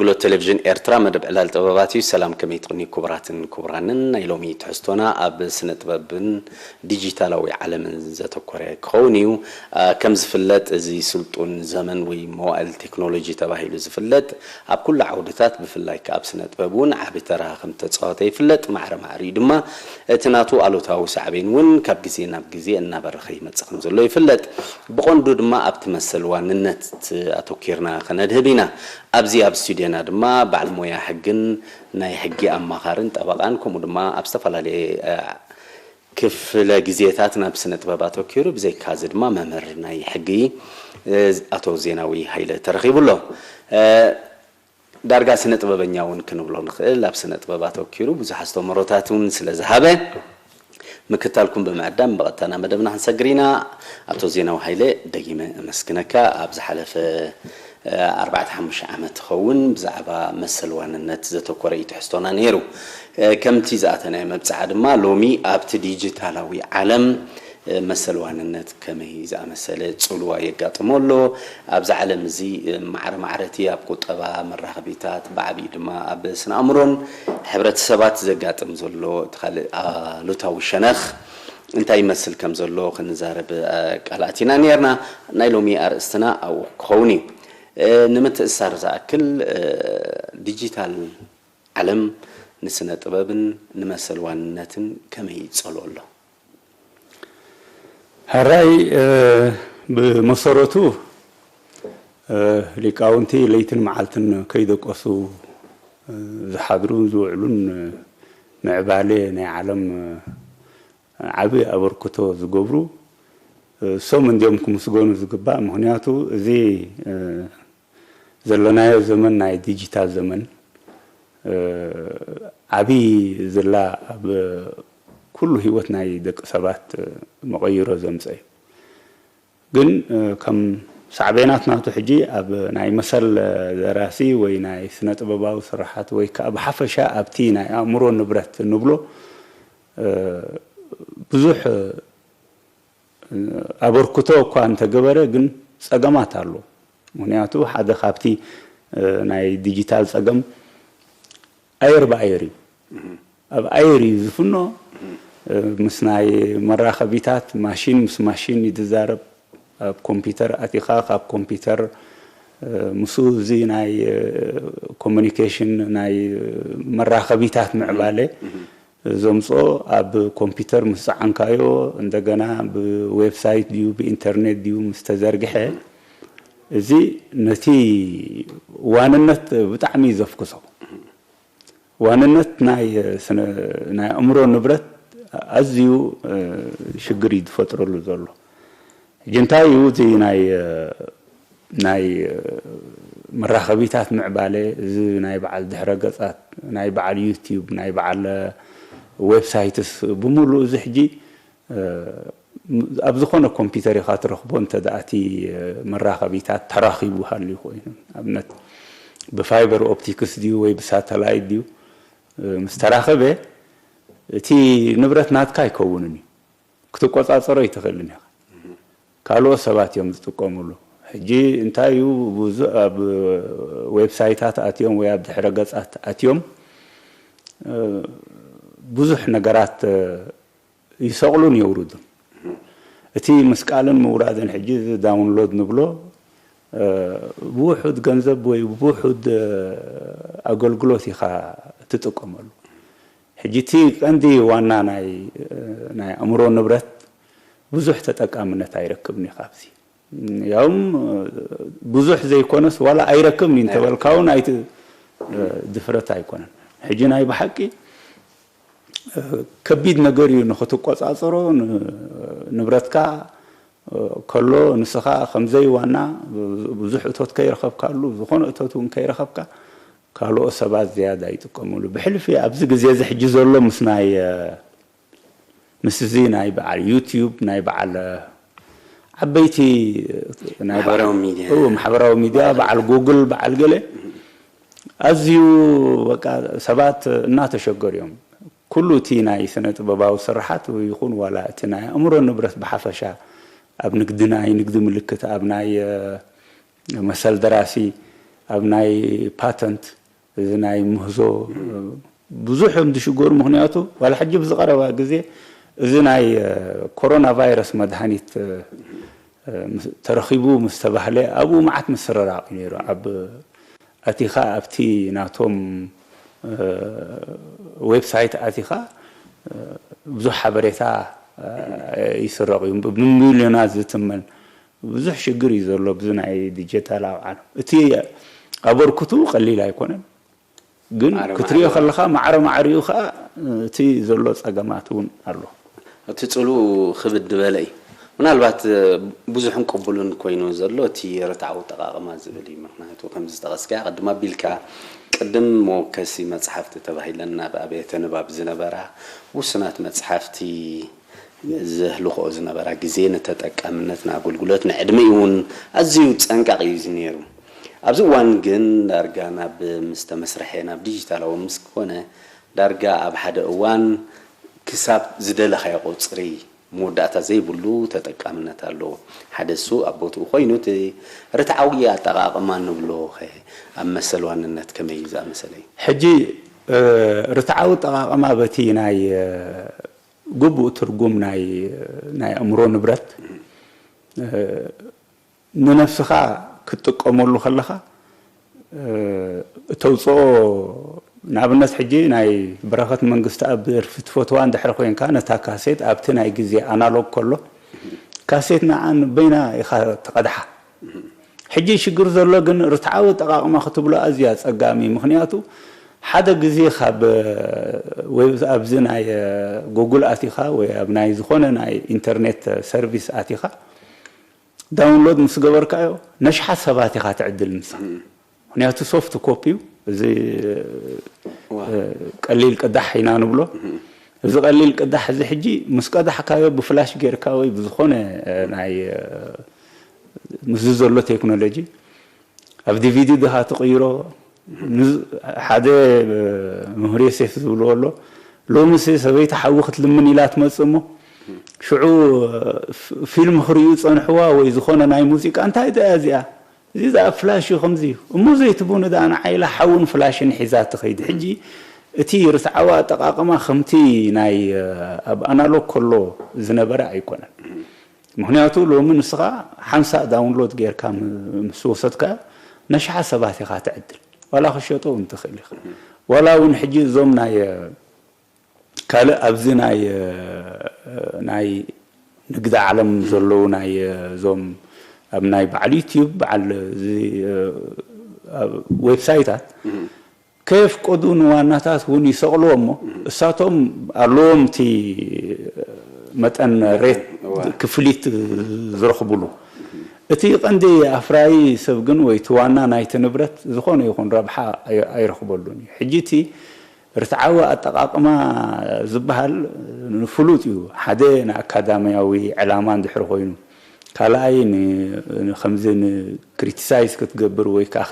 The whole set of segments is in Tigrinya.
ኣገልግሎት ቴሌቪዥን ኤርትራ መደብ ዕላል ጥበባት እዩ። ሰላም፣ ከመይ ትቕንዩ ክቡራትን ክቡራንን? ናይ ሎሚ ትሕዝቶና ኣብ ስነ ጥበብን ዲጂታላዊ ዓለምን ዘተኮረ ክኸውን እዩ። ኣ፣ ከም ዝፍለጥ፣ እዚ ስልጡን ዘመን ወይ መዋእል ቴክኖሎጂ ተባሂሉ ዝፍለጥ ኣብ ኩሉ ዓውድታት፣ ብፍላይ ከኣ ኣብ ስነ ጥበብ እውን ዓቢ ተራ ከም ተጻወተ ይፍለጥ። ማዕረ ማዕሪኡ ድማ እቲ ናቱ ኣሉታዊ ሳዕቤን እውን ካብ ግዜ ናብ ግዜ እናበረኸ ይመጽእ ከም ዘሎ ይፍለጥ። ብቐንዱ ድማ ኣብቲ መሰል ዋንነት ኣተኲርና ከነድህብ ኢና። ኣብዚ ኣብ ስቱድዮና ድማ በዓል ሞያ ሕግን ናይ ሕጊ ኣማኻርን ጠበቓን፣ ከምኡ ድማ ኣብ ዝተፈላለየ፣ እ፣ ክፍለ ግዜታት ናብ ስነ ጥበብ ኣተኲሩ፣ ብዘይካ እዚ ድማ መምህር ናይ ሕጊ፣ እ፣ ኣቶ ዜናዊ ሃይለ ተረኺቡ ኣሎ። እ፣ ዳርጋ ስነ ጥበበኛ እውን ክንብሎ ንኽእል። ኣብ ስነ ጥበብ ኣተኲሩ ብዙሕ ኣስተምህሮታት እውን ስለ ዝሃበ፣ ምክታልኩም ብምዕዳም ብቐጥታ ናብ መደብና ክንሰግር ኢና። ኣቶ ዜናዊ ሃይለ፣ ደጊመ ኣመስግነካ። ኣብ ዝሓለፈ፣ እ፣ ኣርባዕተ ሓሙሽተ ዓመት ትኸውን ብዛዕባ መሰል ዋንነት ዘተኮረ እዩ ትሕዝቶና ነይሩ። እ፣ ከምቲ ዝኣተናዮ መብጽዓ ድማ፣ ሎሚ ኣብቲ ዲጂታላዊ ዓለም፣ እ፣ መሰል ዋንነት ከመይ ዝኣመሰለ ጽልዋ የጋጥሞ ኣሎ? ኣብዚ ዓለም እዚ፣ እ፣ ማዕረ ማዕረ እቲ ኣብ ቁጠባ፣ መራኸቢታት፣ ብዓቢኡ ድማ ኣብ ስነ ኣእምሮን ሕብረተሰባት ዘጋጥም ዘሎ እቲ ካልእ ኣሉታዊ ሸነኽ እንታይ ይመስል ከም ዘሎ ክንዛረብ፣ እ፣ ቃል ኣቲና ነይርና። ናይ ሎሚ ኣርእስትና ኣብኡ ክኸውን እዩ። እ፣ ንምትእስሳር ዝኣክል፣ እ፣ ዲጂታል ዓለም ንስነ ጥበብን ንመሰል ዋንነትን ከመይ ይጸልኦ ኣሎ? ሕራይ፣ እ፣ ብመሰረቱ፣ እ፣ ሊቃውንቲ ለይትን መዓልትን ከይደቀሱ፣ እ፣ ዝሓድሩን ዝውዕሉን፣ እ፣ ምዕባሌ ናይ ዓለም፣ እ፣ ዓቢ ኣበርክቶ ዝገብሩ፣ እ፣ እሶም እንዲዮም ክምስገኑ ዝግባእ። ምኽንያቱ እዚ፣ እ፣ ዘለናዮ ዘመን ናይ ዲጂታል ዘመን፣ እ፣ ዓቢ ዝላ ኣብ ኩሉ ህይወት ናይ ደቂ ሰባት፣ እ፣ መቐይሮ ዘምጸ እዩ። ግን፣ እ፣ ከም ሳዕቤናት ናቱ ሕጂ ኣብ ናይ መሰል ደራሲ ወይ ናይ ስነ ጥበባዊ ስራሓት ወይ ከኣ ብሓፈሻ ኣብቲ ናይ ኣእምሮ ንብረት እንብሎ፣ እ፣ ብዙሕ፣ እ፣ ኣበርክቶ እኳ እንተገበረ፣ ግን ጸገማት ኣሎ። ምኽንያቱ ሓደ ካብቲ፣ እ፣ ናይ ዲጂታል ጸገም ኣየር ብኣየር እዩ። ኣብ ኣየር እዩ ዝፍኖ። እ፣ ምስ ናይ መራኸቢታት ማሽን ምስ ማሽን እዩ ዝዛረብ። ኣብ ኮምፒውተር ኣቲኻ፣ ካብ ኮምፒውተር፣ እ፣ ምስኡ እዚ ናይ፣ እ፣ ኮሙኒኬሽን ናይ፣ እ፣ መራኸቢታት ምዕባለ ዘምጽኦ ኣብ ኮምፒውተር ምስ ጸዓንካዮ፣ እንደገና ብዌብሳይት ድዩ ብኢንተርኔት ድዩ ምስ ተዘርግሐ፣ እዚ ነቲ ዋንነት ብጣዕሚ እዩ ዘፍክሶ። ዋንነት ናይ ስነ-፣ ናይ ኣእምሮ ንብረት ኣዝዩ፣ እ፣ ሽግር እዩ ዝፈጥረሉ ዘሎ። ሕጂ እንታይ እዩ እቲ ናይ፣ እ፣ ናይ፣ እ፣ መራኸቢታት ምዕባለ፣ እዚ ናይ በዓል ድሕረ ገጻት፣ ናይ በዓል ዩቲዩብ፣ ናይ በዓል፣ እ፣ ዌብሳይትስ ብምሉእ እዚ ሕጂ፣ እ፣ ኣብ ዝኾነ ኮምፒውተር ኢኻ ትረኽቦ፣ እንተ ደኣ እቲ፣ እ፣ መራኸቢታት ተራኺቡ ሃልዩ ኮይኑ፣ ኣብነት ብፋይበር ኦፕቲክስ ድዩ ወይ ብሳተላይት ድዩ፣ እ፣ ምስ ተራኸበ፣ እቲ ንብረት ናትካ ኣይከውንን እዩ። ክትቆጻጸሮ ኣይትኽእልን ኢኻ። ካልኦት ሰባት እዮም ዝጥቀምሉ። ሕጂ እንታይ እዩ፣ ብዙ-፣ ኣብ ዌብሳይታት ኣትዮም ወይ ኣብ ድሕረ ገጻት ኣትዮም፣ እ፣ ብዙሕ ነገራት፣ እ፣ ይሰቕሉን የውርዱን። እቲ ምስቃልን ምውራድን ሕጂ እዚ ዳውንሎድ ንብሎ፣ እ፣ ብውሑድ ገንዘብ ወይ ብውሑድ፣ እ፣ ኣገልግሎት ኢኻ ትጥቀመሉ። ሕጂ እቲ ቀንዲ ዋና ናይ፣ እ፣ ናይ ኣእምሮ ንብረት ብዙሕ ተጠቃምነት ኣይረክብን እዩ ካብዚ። ያውም፣ እ፣ ብዙሕ ዘይኮነስ ዋላ ኣይረክብን እዩ እንተበልካ እውን ኣይት-፣ እ፣ ድፍረት ኣይኮነን። ሕጂ ናይ ብሓቂ፣ እ፣ ከቢድ ነገር እዩ ንኽትቆጻጸሮ፣ ን-፣ ንብረትካ፣ እ፣ ከሎ ንስኻ ከም ዘይዋና ብዙሕ እቶት ከይረኸብካሉ፣ ዝኾነ እቶት እውን ከይረኸብካ ካልኦት ሰባት ዝያዳ ይጥቀምሉ። ብሕልፊ ኣብዚ ግዜ እዚ ሕጂ ዘሎ ምስ ናይ፣ እ፣ ምስ እዚ ናይ በዓል ዩቲዩብ፣ ናይ በዓል፣ እ፣ ዓበይቲ፣ እ፣ ናይ ማሕበራዊ በዓል፣ ሚድያ። እ፣ ማሕበራዊ ሚድያ፣ በዓል ጉግል፣ በዓል ገለ፣ ኣዝዩ በቃ ሰባት እናተሸገሩ እዮም። ኩሉ እቲ ናይ ስነ ጥበባዊ ስርሓት ይኹን ዋላ እቲ ናይ ኣእምሮ ንብረት ብሓፈሻ ኣብ ንግዲ፣ ናይ ንግዲ ምልክት፣ ኣብ ናይ፣ እ፣ መሰል ደራሲ፣ ኣብ ናይ ፓተንት፣ እዚ ናይ ምህዞ ብዙሕ እዮም ዝሽገሩ። ምክንያቱ ዋላ ሕጂ ብዝቐረባ ግዜ እዚ ናይ ኮሮና ቫይረስ መድሃኒት ተረኺቡ ምስ ተባህለ ኣብኡ መዓት ምስርራቕ እዩ ነይሩ። ኣብ ኣቲኻ ኣብቲ ናቶም ዌብሳይት ኣቲኻ ብዙሕ ሓበሬታ ይስረቕ እዩ። ብሚልዮናት ዝትመን ብዙሕ ሽግር እዩ ዘሎ ብዚ ናይ ዲጂታል ኣብ ዓለም። እቲ ኣበርክቱ ቀሊል ኣይኮነን፣ ግን ክትሪኦ ከለኻ ማዕረ ማዕሪኡ ከዓ እቲ ዘሎ ፀገማት እውን ኣሎ። እቲ ፅሉ ክብድ ዝበለ እዩ። ምናልባት ብዙሕን ቅቡልን ኮይኑ ዘሎ እቲ ርትዓዊ ኣጠቓቕማ ዝብል እዩ። ምክንያቱ ከምዚ ዝጠቐስካዮ ቅድም ኣቢልካ ቅድም መወከሲ መፅሓፍቲ ተባሂለን ናብ ኣብያተ ንባብ ዝነበራ ውሱናት መፅሓፍቲ ዘህልኽኦ ዝነበራ ግዜ ንተጠቃምነት፣ ንኣገልግሎት፣ ንዕድመ እውን ኣዝዩ ጸንቃቒ እዩ ነይሩ። ኣብዚ እዋን ግን ዳርጋ ናብ ምስ ተመስርሐ ናብ ዲጂታላዊ ምስ ኮነ ዳርጋ ኣብ ሓደ እዋን ክሳብ ዝደለኻዮ ቁጽሪ መወዳእታ ዘይብሉ ተጠቃምነት ኣለዎ። ሓደ እሱ ኣብ ቦትኡ ኮይኑ እቲ ርትዓዊ ኣጠቓቕማ ንብሎ ኸ ኣብ መሰል ዋንነት ከመይ እዩ ዝኣመሰለ እዩ? ሕጂ ርትዓዊ ኣጠቓቕማ በቲ ናይ ግቡእ ትርጉም ናይ ናይ ኣእምሮ ንብረት ንነብስኻ ክትጥቀመሉ ከለኻ እተውፅኦ ንኣብነት ሕጂ ናይ በረኸት መንግስቲ ኣብ ደርፊ ትፈትዋ እንድሕር ኮይንካ ነታ ካሴት ኣብቲ ናይ ግዜ ኣናሎግ ከሎ ካሴት ንዓን በይና ኢኻ ትቐድሓ። ሕጂ ሽግር ዘሎ ግን ርትዓዊ ኣጠቓቕማ ክትብሎ ኣዝዩ ኣጸጋሚ እዩ። ምኽንያቱ ሓደ ግዜ ካብ ወይ ኣብዚ ናይ ጉግል ኣቲኻ ወይ ኣብ ናይ ዝኾነ ናይ ኢንተርኔት ሰርቪስ ኣቲኻ ዳውንሎድ ምስ ገበርካዮ ነሽሓት ሰባት ኢኻ ትዕድል ንስኻ። ምኽንያቱ ሶፍት ኮፒ እዩ እዚ ቀሊል ቅዳሕ ኢና ንብሎ። እዚ ቀሊል ቅዳሕ እዚ ሕጂ ምስ ቀዳሕካዮ ብፍላሽ ጌርካ ወይ ብዝኾነ ናይ ምስዚ ዘሎ ቴክኖሎጂ ኣብ ዲቪዲ ድኻ ትቕይሮ። ሓደ መምህር ዮሴፍ ዝብልዎ ኣሎ፣ ሎምስ ሰበይቲ ሓዊ ክትልምን ኢላ ትመጽእ እሞ ሽዑ ፊልም ክርእዩ ጸንሕዋ ወይ ዝኾነ ናይ ሙዚቃ እንታይ ደኣ እዚኣ እዚ ዝኣ ፍላሽ እዩ ከምዚ እዩ እሞ ዘይትቡኒ ደኣ ንዓይላ ሓውን ፍላሽን ሒዛ ትኸይድ። ሕጂ እቲ ርትዓዊ ኣጠቓቕማ ከምቲ ናይ ኣብ ኣናሎግ ከሎ ዝነበረ ኣይኮነን። ምኽንያቱ ሎሚ ንስኻ ሓንሳእ ዳውንሎድ ጌርካ ምስ ወሰድካ ነሽሓ ሰባት ኢኻ ትዕድል። ዋላ ክሸጦ እውን ትኽእል ኢኻ። ዋላ እውን ሕጂ እዞም ናይ ካልእ ኣብዚ ናይ ናይ ንግዲ ዓለም ዘለዉ ናይ እዞም ኣብ ናይ በዓል ዩቲዩብ በዓል ዌብሳይታት ከየፍቀዱ ንዋናታት እውን ይሰቕልዎ እሞ እሳቶም ኣለዎም እቲ መጠን ሬት ክፍሊት ዝረኽብሉ። እቲ ቀንዲ ኣፍራዪ ሰብ ግን ወይ እቲ ዋና ናይቲ ንብረት ዝኾነ ይኹን ረብሓ ኣይረኽበሉን እዩ። ሕጂ እቲ ርትዓዊ ኣጠቓቕማ ዝበሃል ፍሉጥ እዩ። ሓደ ንኣካዳሚያዊ ዕላማ እንድሕር ኮይኑ፣ ካልኣይ ከምዚ ንክሪቲሳይዝ ክትገብር ወይ ከዓ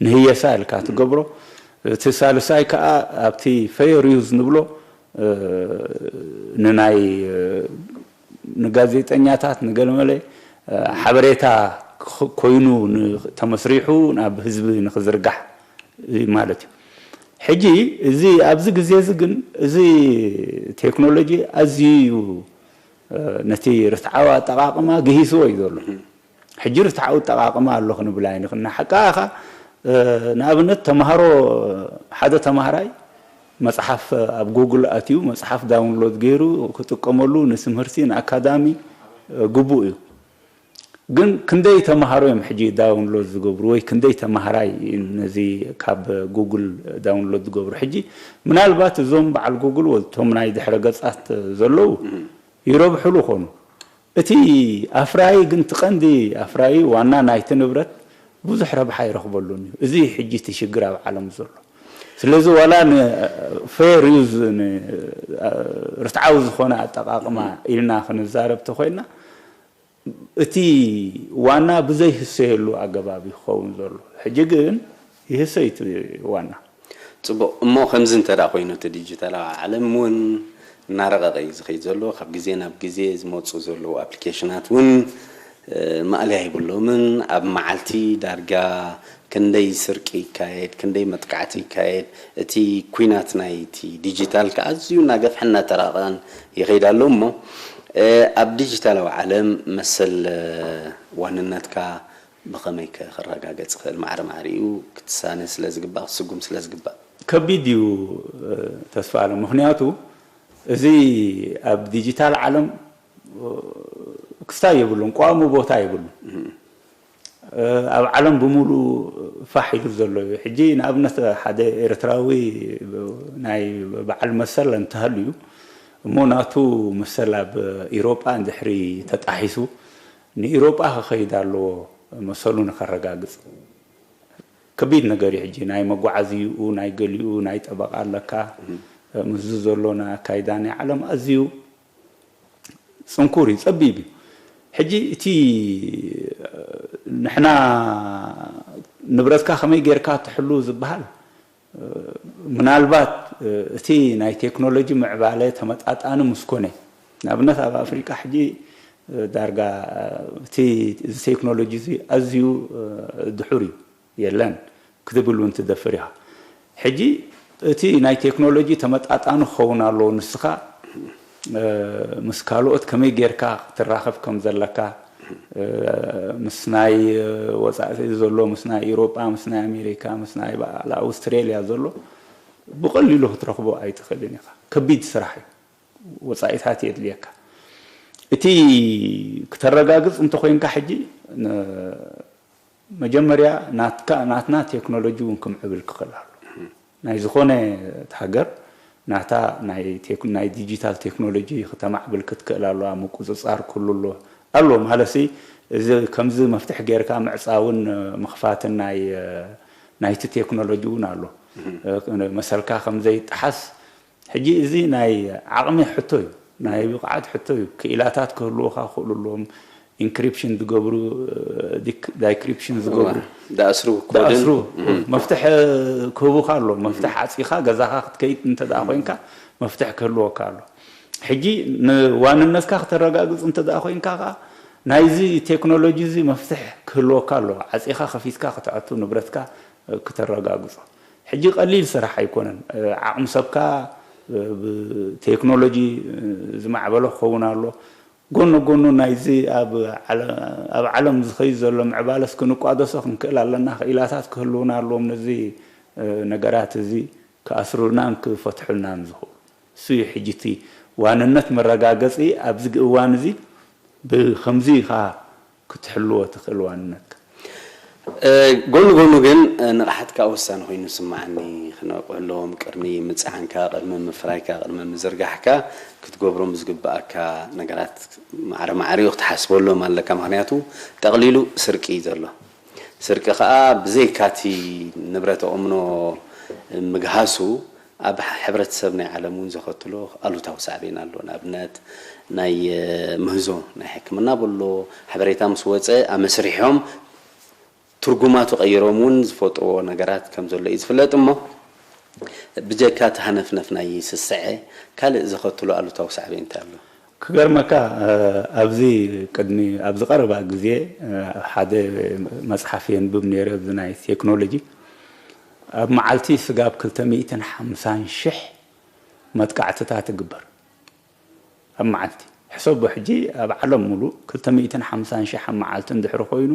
ንህየሳ ኢልካ ትገብሮ። እቲ ሳልሳይ ከዓ ኣብቲ ፌር ዩዝ ንብሎ ንናይ ንጋዜጠኛታት ንገለመለ ሓበሬታ ኮይኑ ተመስሪሑ ናብ ህዝቢ ንክዝርጋሕ ማለት እዩ። ሕጂ እዚ ኣብዚ ግዜ እዚ ግን እዚ ቴክኖሎጂ ኣዝዩ እዩ ነቲ ርትዓዊ ኣጠቓቕማ ግሂስዎ እዩ ዘሎ። ሕጂ ርትዓዊ ኣጠቓቕማ ኣሎ ክንብል ኣይንኽእልን። ሓቃኻ ንኣብነት ተምሃሮ ሓደ ተምሃራይ መፅሓፍ ኣብ ጉግል ኣትዩ መፅሓፍ ዳውንሎድ ገይሩ ክጥቀመሉ ንትምህርቲ ንኣካዳሚ ግቡእ እዩ። ግን ክንደይ ተምሃሮ እዮም ሕጂ ዳውንሎድ ዝገብሩ ወይ ክንደይ ተምሃራይ ነዚ ካብ ጉግል ዳውንሎድ ዝገብሩ? ሕጂ ምናልባት እዞም በዓል ጉግል ወይ እቶም ናይ ድሕረ ገፃት ዘለዉ ይረብሕሉ ኾኑ። እቲ ኣፍራዪ ግን እቲ ቀንዲ ኣፍራዪ ዋና ናይቲ ንብረት ብዙሕ ረብሓ ይረኽበሉን እዩ። እዚ ሕጂ እቲ ሽግር ኣብ ዓለም ዘሎ። ስለዚ ዋላ ንፌር ዩዝ ርትዓዊ ዝኾነ ኣጠቓቕማ ኢልና ክንዛረብ ተኾይንና እቲ ዋና ብዘይህሰየሉ ኣገባብ እዩ ክኸውን ዘሎ። ሕጂ ግን ይህሰይ እቲ ዋና። ፅቡቕ እሞ ከምዚ እንተ ደኣ ኮይኑ እቲ ዲጂታላዊ ዓለም እውን እናረቐቐ እዩ ዝኸይድ ዘሎ። ካብ ግዜ ናብ ግዜ ዝመፁ ዘለዉ ኣፕሊኬሽናት እውን ማእለያ ይብሎምን። ኣብ መዓልቲ ዳርጋ ክንደይ ስርቂ ይካየድ፣ ክንደይ መጥቃዕቲ ይካየድ። እቲ ኲናት ናይቲ ዲጂታል ከኣ ኣዝዩ እናገፍሐ እናተራቐቐን ይኸይድ ኣሎ እሞ፣ ኣብ ዲጂታላዊ ዓለም መሰል ዋንነትካ ብኸመይ ከረጋገጽ ይኽእል? ማዕረ ማዕሪኡ ክትሳነ ስለ ዝግባእ፣ ክትስጉም ስለ ዝግባእ። ከቢድ እዩ ተስፋ ኣለም። ምኽንያቱ እዚ ኣብ ዲጂታል ዓለም ክስታይ የብሉን፣ ቋሙ ቦታ የብሉን። ኣብ ዓለም ብምሉእ ፋሕ ኢሉ ዘሎ እዩ። ሕጂ ንኣብነት ሓደ ኤርትራዊ ናይ በዓል መሰል እንተሃልዩ እሞ ናቱ መሰል ኣብ ኢሮጳ እንድሕሪ ተጣሒሱ ንኢሮጳ ክኸይድ ኣለዎ መሰሉ ንኸረጋግጽ። ከቢድ ነገር እዩ። ሕጂ ናይ መጓዓዝይኡ ናይ ገሊኡ ናይ ጠበቃ ኣለካ። ምስዚ ዘሎ ናይ ኣካይዳ ናይ ዓለም ኣዝዩ ጽንኩር እዩ፣ ጸቢብ እዩ። ሕጂ እቲ ንሕና ንብረትካ ከመይ ጌርካ ትሕሉ ዝበሃል ምናልባት እቲ ናይ ቴክኖሎጂ ምዕባለ ተመጣጣኒ ምስ ኮነ፣ ንኣብነት ኣብ ኣፍሪቃ ሕጂ ዳርጋ እቲ እዚ ቴክኖሎጂ እዚ ኣዝዩ ድሑር እዩ። የለን ክትብል እውን ትደፍር ኢኻ። ሕጂ እቲ ናይ ቴክኖሎጂ ተመጣጣኒ ክኸውን ኣለዎ። ንስኻ ምስ ካልኦት ከመይ ጌርካ ክትራኸብ ከም ዘለካ፣ ምስ ናይ ወጻኢ ዘሎ፣ ምስ ናይ ኤውሮጳ፣ ምስ ናይ ኣሜሪካ፣ ምስ ናይ በዓል ኣውስትሬልያ ዘሎ ብቐሊሉ ክትረኽቦ ኣይትኽእልን ኢኻ። ከቢድ ስራሕ እዩ። ወጻኢታት የድልየካ። እቲ ክተረጋግጽ እንተኾይንካ ሕጂ መጀመርያ ናትና ቴክኖሎጂ እውን ክምዕብል ክኽእል ኣሎ። ናይ ዝኾነ ሃገር ናታ ናይ ዲጂታል ቴክኖሎጂ ክተማዕብል ክትክእል ኣለዋ። ምቁፅፃር ክህሉ ኣሎ ኣሎ ማለት እዚ ከምዚ መፍትሕ ጌርካ ምዕፃውን ምኽፋትን ናይ ናይቲ ቴክኖሎጂ እውን ኣሎ። መሰልካ ከምዘይጠሓስ ሕጂ እዚ ናይ ዓቕሚ ሕቶ እዩ፣ ናይ ብቕዓት ሕቶ እዩ። ክኢላታት ክህልውኻ ክኽእሉ ኣለዎም። ኢንክሪፕሽን ዝገብሩ፣ ዲክሪፕሽን ዝገብሩ፣ ዳእስሩ ኮድን ዳእስሩ መፍትሕ ክህቡካ ኣሎ። መፍትሕ ዓፂኻ ገዛኻ ክትከይድ እንተ ደኣ ኮይንካ መፍትሕ ክህልወካ ኣሎ። ሕጂ ንዋንነትካ ክተረጋግፅ እንተ ደኣ ኮይንካ ከዓ ናይዚ ቴክኖሎጂ እዚ መፍትሕ ክህልወካ ኣሎ። ዓፂኻ ከፊትካ ክትኣቱ ንብረትካ ክተረጋግፆ። ሕጂ ቀሊል ስራሕ ኣይኮነን። ዓቕሚ ሰብካ ብቴክኖሎጂ ዝማዕበለ ክኸውን ኣሎ። ጎኒ ጎኑ ናይዚ ኣብ ዓለም ዝኸይድ ዘሎ ምዕባለስ ክንቋደሶ ክንክእል ኣለና። ክኢላታት ክህልውና ኣለዎም ነዚ ነገራት እዚ ክኣስሩልናን ክፈትሑልናን ዝኽእሉ። እሱ እዩ ሕጂ እቲ ዋንነት መረጋገፂ ኣብዚ እዋን እዚ ብኸምዚ ኢኻ ክትሕልዎ ትኽእል ዋንነትካ። ጎኒ ጎኑ ግን ንቕሓትካ ወሳኒ ኮይኑ ዝስምዓኒ፣ ክነቕሕሎም ቅድሚ ምጽዓንካ፣ ቅድሚ ምፍራይካ፣ ቅድሚ ምዝርጋሕካ ክትገብሮም ዝግብኣካ ነገራት ማዕረ ማዕሪኡ ክትሓስበሎም ኣለካ። ምኽንያቱ ጠቕሊሉ ስርቂ እዩ ዘሎ። ስርቂ ከኣ ብዘይካቲ ንብረት ኣእምኖ ምግሃሱ ኣብ ሕብረተሰብ ናይ ዓለም እውን ዘኸትሎ ኣሉታዊ ሳዕቤን ኣሎ። ንኣብነት ናይ ምህዞ ናይ ሕክምና በሎ ሓበሬታ ምስ ወፀ ኣመስሪሖም ትርጉማቱ ቀይሮም እውን ዝፈጥርዎ ነገራት ከም ዘሎ እዩ ዝፍለጥ። እሞ ብጀካ እቲ ሃነፍነፍ ናይ ስስዐ ካልእ ዘኸትሎ ኣሉታዊ ሳዕቤን እንታይ ኣሎ? ክገርመካ ኣብዚ ቅድሚ ኣብዚ ቀረባ ግዜ ሓደ መፅሓፍ የንብብ ነይረ ኣብዚ ናይ ቴክኖሎጂ ኣብ መዓልቲ ስጋብ ክልተ ሚእትን ሓምሳን ሽሕ መጥቃዕትታት ይግበር ኣብ መዓልቲ። ሕሰቦ ሕጂ ኣብ ዓለም ሙሉእ ክልተ ሚእትን ሓምሳን ሽሕ ኣብ መዓልቲ እንድሕሪ ኮይኑ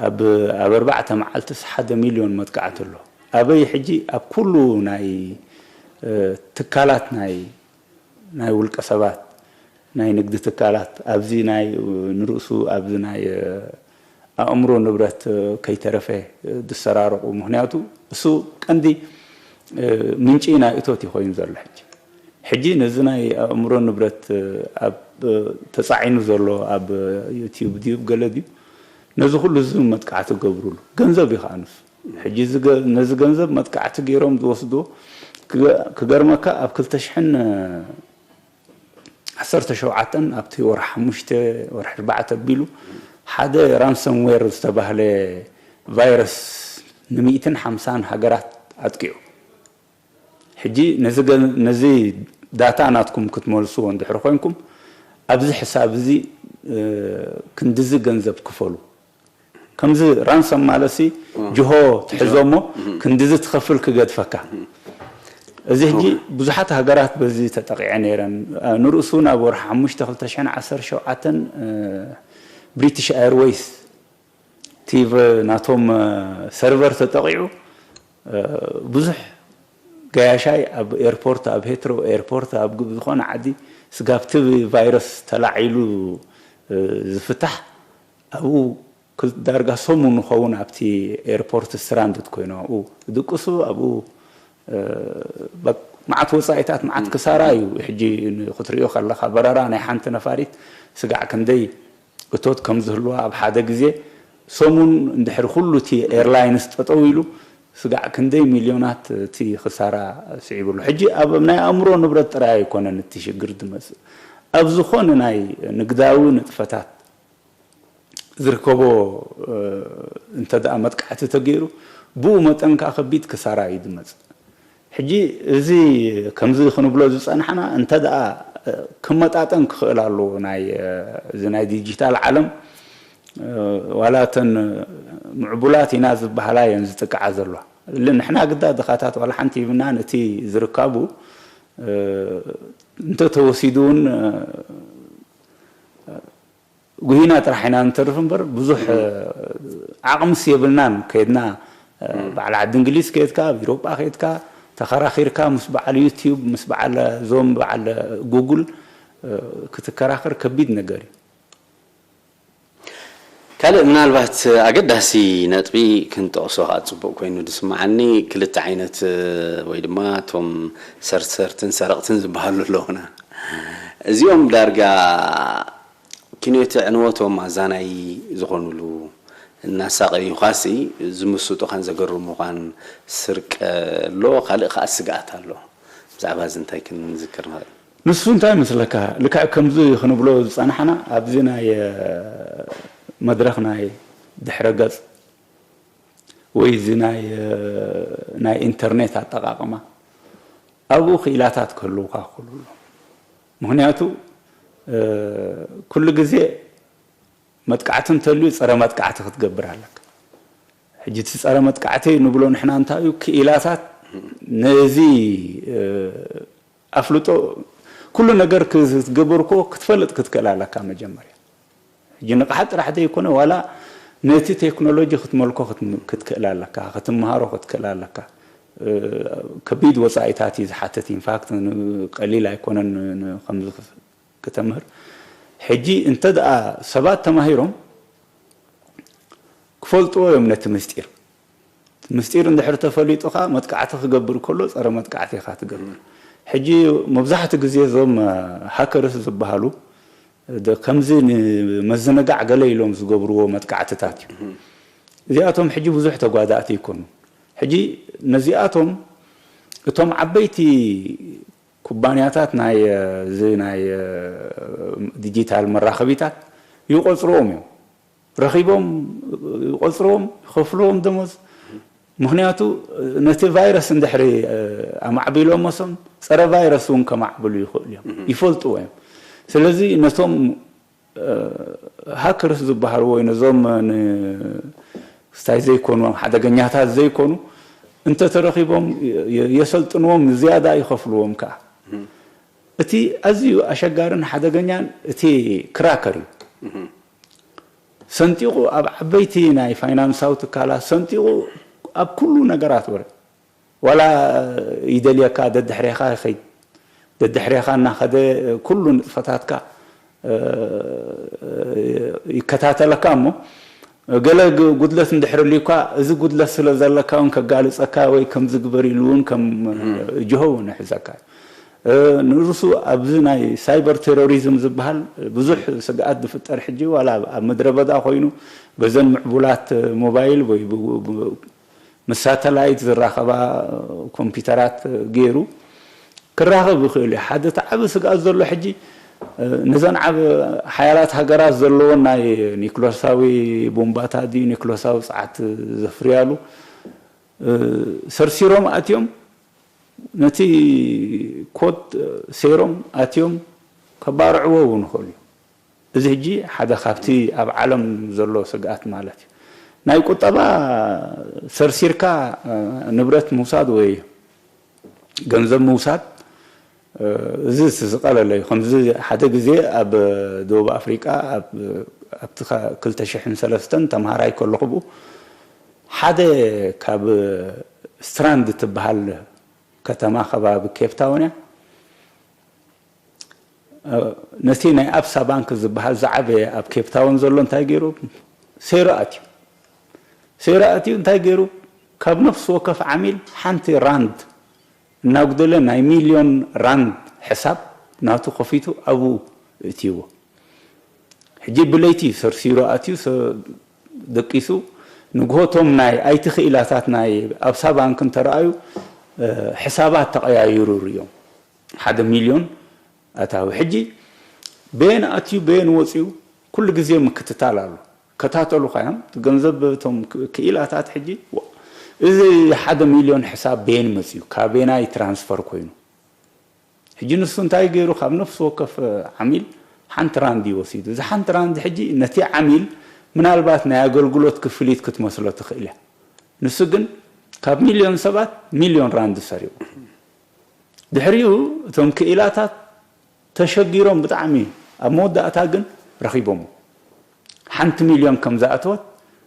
ኣብ ኣብ ኣርባዕተ መዓልትስ ሓደ ሚልዮን መጥቃዕቲ ኣሎ። ኣበይ ሕጂ ኣብ ኩሉ ናይ ትካላት ናይ ናይ ውልቀ ሰባት ናይ ንግዲ ትካላት ኣብዚ ናይ ንርእሱ ኣብዚ ናይ ኣእምሮ ንብረት ከይተረፈ ዝሰራረቑ። ምኽንያቱ እሱ ቀንዲ ምንጪ ናይ እቶት እዩ ኮይኑ ዘሎ። ሕጂ ሕጂ ነዚ ናይ ኣእምሮ ንብረት ኣብ ተጻዒኑ ዘሎ ኣብ ዩቲዩብ ድዩ ገለ ድዩ ነዚ ኩሉ እዚ መጥቃዕቲ ገብሩሉ ገንዘብ እዩ ከዓ ንሱ። ሕጂ ነዚ ገንዘብ መጥቃዕቲ ገይሮም ዝወስድዎ ክገርመካ ኣብ ክልተ ሽሕን ዓሰርተ ሸውዓተን ኣብቲ ወርሒ ሓሙሽተ ወርሒ ኣርባዕተ ኣቢሉ ሓደ ራንሰምዌር ዝተባህለ ቫይረስ ንሚእትን ሓምሳን ሃገራት ኣጥቂዑ። ሕጂ ነዚ ዳታ ናትኩም ክትመልስዎ እንድሕሪ ኮይንኩም ኣብዚ ሕሳብ እዚ ክንድዚ ገንዘብ ክፈሉ። ከምዚ ራንሰም ማለት ሲ ጅሆ ትሕዞ እሞ ክንድዚ ትኸፍል ክገድፈካ። እዚ ሕጂ ብዙሓት ሃገራት በዚ ተጠቂዐ ነይረን። ንርእሱ ናብ ወርሒ ሓሙሽተ ክልተ ሽሕን ዓሰርተ ሸውዓተን ብሪቲሽ ኤርዌይስ እቲ ናቶም ሰርቨር ተጠቂዑ ብዙሕ ገያሻይ ኣብ ኤርፖርት፣ ኣብ ሄትሮ ኤርፖርት፣ ኣብ ዝኾነ ዓዲ ስጋብቲ ቫይረስ ተላዒሉ ዝፍታሕ ኣብኡ ዳርጋ ሰሙን ንኸውን ኣብቲ ኤርፖርት ስትራንድድ ኮይኑ ኣብኡ ድቅሱ ኣብኡ መዓት ወፃኢታት መዓት ክሳራ እዩ። ሕጂ ክትሪኦ ከለካ በረራ ናይ ሓንቲ ነፋሪት ስጋዕ ክንደይ እቶት ከም ዝህልዋ ኣብ ሓደ ግዜ ሰሙን እንድሕር ኩሉ እቲ ኤርላይንስ ጠጠው ኢሉ ስጋዕ ክንደይ ሚልዮናት እቲ ክሳራ ስዒቡ ኣሎ። ሕጂ ኣብ ናይ ኣእምሮ ንብረት ጥራይ ኣይኮነን እቲ ሽግር ዝመፅእ፣ ኣብ ዝኾነ ናይ ንግዳዊ ንጥፈታት ዝርከቦ እንተ ደኣ መጥቃዕቲ ተገይሩ ብኡ መጠን ከዓ ከቢድ ክሳራ እዩ ዝመፅእ። ሕጂ እዚ ከምዚ ክንብሎ ዝፀናሕና እንተ ደኣ ክመጣጠን ክኽእል ኣለዎ ናይ እዚ ናይ ዲጂታል ዓለም ዋላ እተን ምዕቡላት ኢና ዝበሃላ እየን ዝጥቅዓ ዘለዋ። ንሕና ግዳ ድኻታት ዋላ ሓንቲ ይብናን እቲ ዝርካቡ እንተተወሲዱ እውን ጉሂና ጥራሕ ኢና ንተርፍ እምበር ብዙሕ ዓቕምስ የብልናን። ከይድና በዓል ዓዲ እንግሊዝ ከይድካ ኣብ ኢሮጳ ከይድካ ተኸራኺርካ ምስ በዓል ዩቲዩብ ምስ በዓል ዞም በዓል ጉግል ክትከራኸር ከቢድ ነገር እዩ። ካልእ ምናልባት ኣገዳሲ ነጥቢ ክንጠቕሶ ከዓ ፅቡቕ ኮይኑ ዝስምዓኒ ክልተ ዓይነት ወይ ድማ እቶም ሰርሰርትን ሰረቕትን ዝበሃሉ ኣለውና። እዚኦም ዳርጋ ኪኖት ዕንወቶም ኣዛናይ ዝኾኑሉ እናሳቐዩኻሲ ዝምስጡኻን ዘገርሙኻን ስርቂ ኣሎ፣ ካልእ ከዓ ስግኣት ኣሎ። ብዛዕባ እዚ እንታይ ክንዝክር ንኽእል? ንሱ እንታይ መስለካ ልክዕ ከምዚ ክንብሎ ዝፀናሕና ኣብዚ ናይ መድረኽ ናይ ድሕረ ገፅ ወይ እዚ ናይ ናይ ኢንተርኔት ኣጠቃቅማ ኣብኡ ክኢላታት ክህልውካ ክኽእሉ ኣለዎም። ምክንያቱ ኩሉ ግዜ መጥቃዕቲ እንተልዩ ፀረ መጥቃዕቲ ክትገብር ኣለካ። ሕጂ እቲ ፀረ መጥቃዕቲ ንብሎ ንሕና እንታይ እዩ ክኢላታት ነዚ ኣፍልጦ ኩሉ ነገር ክትገብር እኮ ክትፈልጥ ክትክእል ኣለካ መጀመርያ። ሕጂ ንቕሓት ጥራሕ ዘይኮነ ዋላ ነቲ ቴክኖሎጂ ክትመልኮ ክትክእል ኣለካ፣ ክትመሃሮ ክትክእል ኣለካ። ከቢድ ወፃኢታት እዩ ዝሓትት። ኢንፋክት ቀሊል ኣይኮነን ከምዚ ክተምህር። ሕጂ እንተ ደኣ ሰባት ተማሂሮም ክፈልጥዎ እዮም ነቲ ምስጢር። እቲ ምስጢር እንድሕር ተፈሊጡ ኸዓ መጥቃዕቲ ክገብር ከሎ ፀረ መጥቃዕቲ ኢኻ ትገብር። ሕጂ መብዛሕትኡ ግዜ እዞም ሃከርስ ዝበሃሉ ከምዚ ንመዝንጋዕ ገለ ኢሎም ዝገብርዎ መጥቃዕትታት እዩ። እዚኣቶም ሕጂ ብዙሕ ተጓዳእቲ ይኮኑ። ሕጂ ነዚኣቶም እቶም ዓበይቲ ኩባንያታት ናይ እዚ ናይ ዲጂታል መራኸቢታት ይቆፅርዎም እዮም። ረኺቦም ይቆፅርዎም፣ ይኸፍልዎም ደሞዝ። ምክንያቱ ነቲ ቫይረስ እንድሕሪ ኣማዕቢሎሞሶም ፀረ ቫይረስ እውን ከማዕብሉ ይኽእሉ እዮም፣ ይፈልጥዎ እዮም። ስለዚ ነቶም ሃክርስ ዝበሃሉ ወይ ነዞም ስታይ ዘይኮኑ ሓደገኛታት ዘይኮኑ እንተተረኺቦም የሰልጥንዎም፣ ዝያዳ ይኸፍልዎም ከዓ። እቲ ኣዝዩ ኣሸጋርን ሓደገኛን እቲ ክራከር እዩ። ሰንጢቑ ኣብ ዓበይቲ ናይ ፋይናንሳዊ ትካላት ሰንጢቑ ኣብ ኩሉ ነገራት ወረ ዋላ ይደልየካ ደድሕሬኻ ይኸይድ። ደድሕሬኻ እናኸደ ኩሉ ንጥፈታትካ ይከታተለካ እሞ ገለ ጉድለት እንድሕር ልዩካ እዚ ጉድለት ስለ ዘለካ እውን ከጋልፀካ ወይ ከም ዝግበር ኢሉ እውን ከም ጅሆ እውን ይሕዘካ እዩ። ንርሱ ኣብዚ ናይ ሳይበር ቴሮሪዝም ዝበሃል ብዙሕ ስግኣት ዝፍጠር ሕጂ ዋላ ኣብ ምድረ በዳ ኮይኑ በዘን ምዕቡላት ሞባይል ወይ ምስ ሳተላይት ዝራኸባ ኮምፒውተራት ገይሩ ክራኸብ ይኽእል እዩ። ሓደ እቲ ዓቢ ስግኣት ዘሎ ሕጂ ነዘን ዓብ ሓያላት ሃገራት ዘለዎን ናይ ኒክሎሳዊ ቦምባታት ድዩ ኒክሎሳዊ ጸዓት ዘፍርያሉ ሰርሲሮም ኣትዮም ነቲ ኮድ ሴሮም ኣትዮም ከባርዕዎ እውን ይኽእሉ እዩ። እዚ ሕጂ ሓደ ካብቲ ኣብ ዓለም ዘሎ ስግኣት ማለት እዩ። ናይ ቁጠባ ሰርሲርካ ንብረት ምውሳድ ወይ ገንዘብ ምውሳድ፣ እዚ ዝቐለለ እዩ። ከምዚ ሓደ ግዜ ኣብ ደቡብ ኣፍሪቃ ኣብቲ ክልተ ሽሕን ሰለስተን ተምሃራይ ከለኹ ብኡ ሓደ ካብ ስትራንድ ትበሃል ከተማ ከባቢ ኬፕታውን እያ። ነቲ ናይ ኣብሳ ባንክ ዝበሃል ዝዓበየ ኣብ ኬፕታውን ዘሎ እንታይ ገይሩ? ሴሮ ኣትዩ። ሴሮ ኣትዩ እንታይ ገይሩ? ካብ ነፍሲ ወከፍ ዓሚል ሓንቲ ራንድ እናጉደለ ናይ ሚልዮን ራንድ ሕሳብ ናቱ ከፊቱ ኣብኡ እትይዎ። ሕጂ ብለይቲ ሰርሲሩ ኣትዩ፣ ደቂሱ፣ ንግሆ እቶም ናይ ኣይቲ ክኢላታት ናይ ኣብሳ ባንክ እንተረኣዩ፣ ሕሳባት ተቐያይሩ ርዮም። ሓደ ሚልዮን ኣታዊ። ሕጂ በየን ኣትዩ በየን ወፅዩ ኩሉ ግዜ ምክትታል ኣሎ። ከታተሉኻ እዮም። ገንዘብ እቶም ክኢላታት ሕጂ እዚ ሓደ ሚልዮን ሕሳብ በየን መፅዩ፣ ካበየናይ ትራንስፈር ኮይኑ። ሕጂ ንሱ እንታይ ገይሩ? ካብ ነፍሲ ወከፍ ዓሚል ሓንቲ ራንድ እዩ ወሲዱ። እዚ ሓንቲ ራንድ ሕጂ ነቲ ዓሚል ምናልባት ናይ ኣገልግሎት ክፍሊት ክትመስሎ ትኽእል እያ። ንሱ ግን ካብ ሚልዮን ሰባት ሚልዮን ራንድ ሰሪቑ። ድሕሪኡ እቶም ክኢላታት ተሸጊሮም ብጣዕሚ፣ ኣብ መወዳእታ ግን ረኺቦሞ። ሓንቲ ሚልዮን ከም ዝኣተወት፣